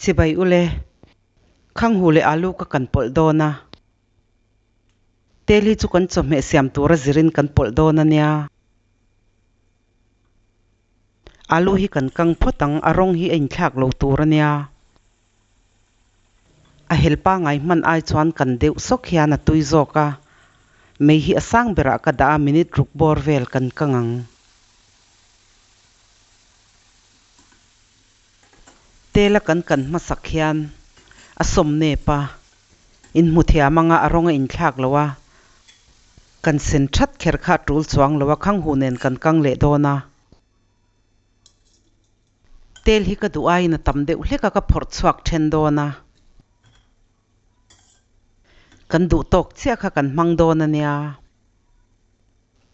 Chibai ule, Khanghu leh alu ka kan pawlh dawn a. Tel hi chu kan chawhmeh siam tura zirin kan pawlh dawn a nia. Alu hi kan kang phawt ang, a rawng hi a inthlak lo tur a nia. A hel pangai hman ai chuan kan deuh sawk hian a tui zawk a, mei hi a sang berah ka dah a, minute ruk bawr vel kan kang ang. Tela kan kan hmasak hian a sawm nep a, inhmu thiam anga a rawng a inthlak lo a, kan sen that kher kha a tul chuang lo a, khanghu nen kan kang leh dawn a. Tel hi ka duh aiin a tam deuh hlek a, ka phawrh chhuak then dawn a. Kan duh tawk chiah kha kan hmang dawn a nia.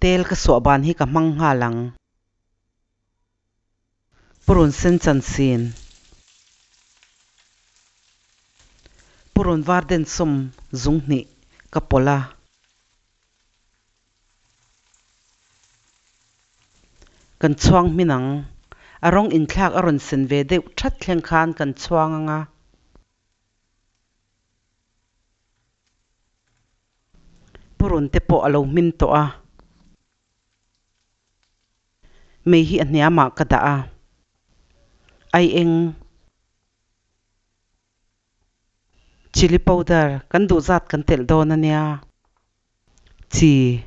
Tel ka suah ban hi ka hmang nghal ang. Purun sen chansin. Purun var den sawm zung hnih ka pawlh a. Kan chhuang hmin ang. A rawng inthlak a rawn sen ve deuh that thleng khan kan chhuang ang a. Purun te pawh a lo hmin tawh a. Mei hi a hniamah ka dah a. Ai eng. Chilli powder kan duh zat kan telh dawn a nia. Chi.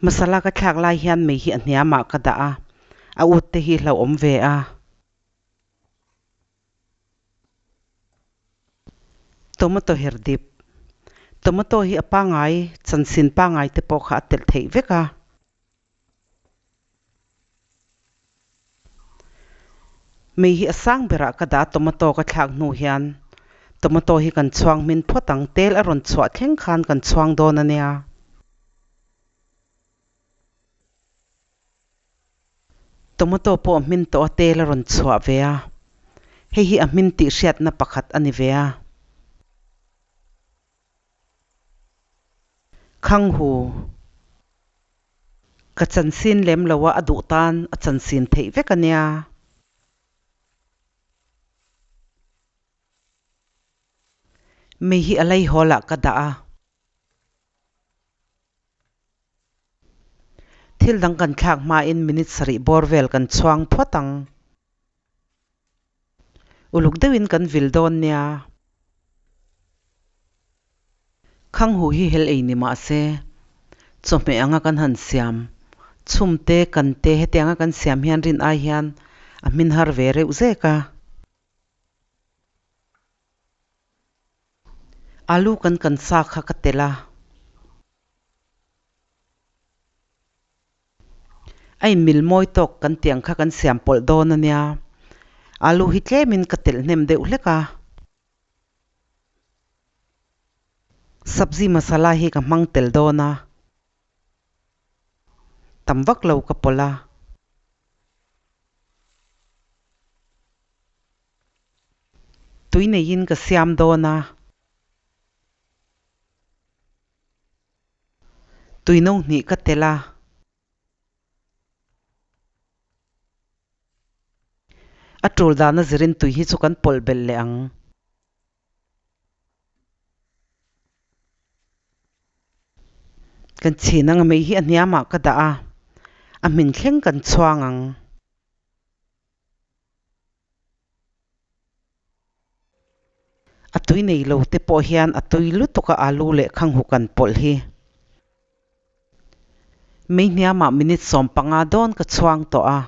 Masala ka thlak lai hian mei hi a hniamah ka dah a, a ut te hi hlauhawm ve a. Tomato her dip. Tomato hi a pangai, chansin pangai te pawh kha a telh theih vek a. Mei hi a sang berah ka dah a tomato ka thlak hnu hian tomato hi kan chhuang hmin phawt ang, tel a rawn chhuah thleng khan kan chhuang dawn a nia. Tomato pawh a hmin tawh a tel a rawn chhuah ve a, hei hi a hmin tih hriatna pakhat a ni ve a. Khanghu. Ka chansin lem lo a, a duh tan a chansin theih vek a nia. Mei hi a lei hawl ah ka dah a. Thil dang kan thlak hmain minute sarih bawr vel kan chhuang phawt ang. Uluk deuhin kan vil dawn nia. Khanghu hi hel ei ni mah se, chawhmeh anga kan han siam, chhum te, kan te hetianga kan siam hian rin ai hian a hmin har ve reuh zek a. Alu kan kan sa kha ka telh a. A inmil mawi tawk kan tih ang kha kan siam pawlh dawn a nia. Alu hi tlemin ka telh hnem deuh hlek a. Sabzi masala hi ka hmang tel dawn a. Tam vak lo ka pawlh a. Tui neiin ka siam dawn a. Tui no hnih ka tel a. A tul dana zirin tui hi chu kan pawlh belh leh ang. Kan chhin ang a mei hi a hniamah ka dah a, a hmin thleng kan chhuang ang. A tui nei lo te pawh hian a tui lutuk a alu leh khanghu kan pawlh hi. Mei hniamah minute 15 dawn ka chhuang tawh a.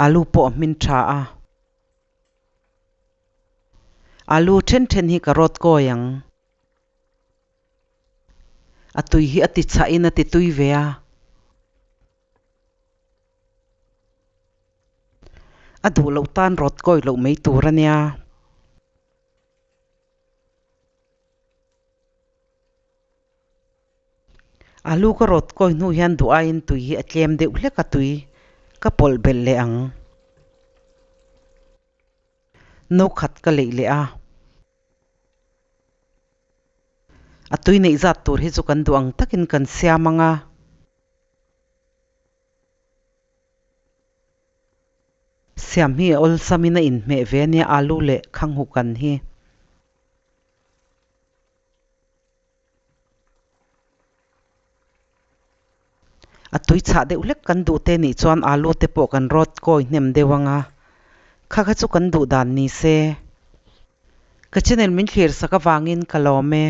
Alu pawh a hmin tha a. Alu then then hi ka rawt kawi ang. A tui hi a ti chhahin a ti tui ve a. A duh loh tan rawt kawi loh mai tur a nia. Alu ka rawt kawi hnu hian duh aiin tui hi a tlem deuh hlek a tui ka pawlh belh leh ang. No khat ka leih leh a. A tui neih zat tur hi chu kan duh ang takin kan siam ang a. Siam hi a awlsamin a inhmeh ve ania alu leh khanghu kan hi. A tui chhah deuh hlek kan duh te nih chuan alu te pawh kan rawt kawi hnem deuh ang a, kha kha chu kan duh dan ni se. Ka channel min thlir sak avangin ka lawm e.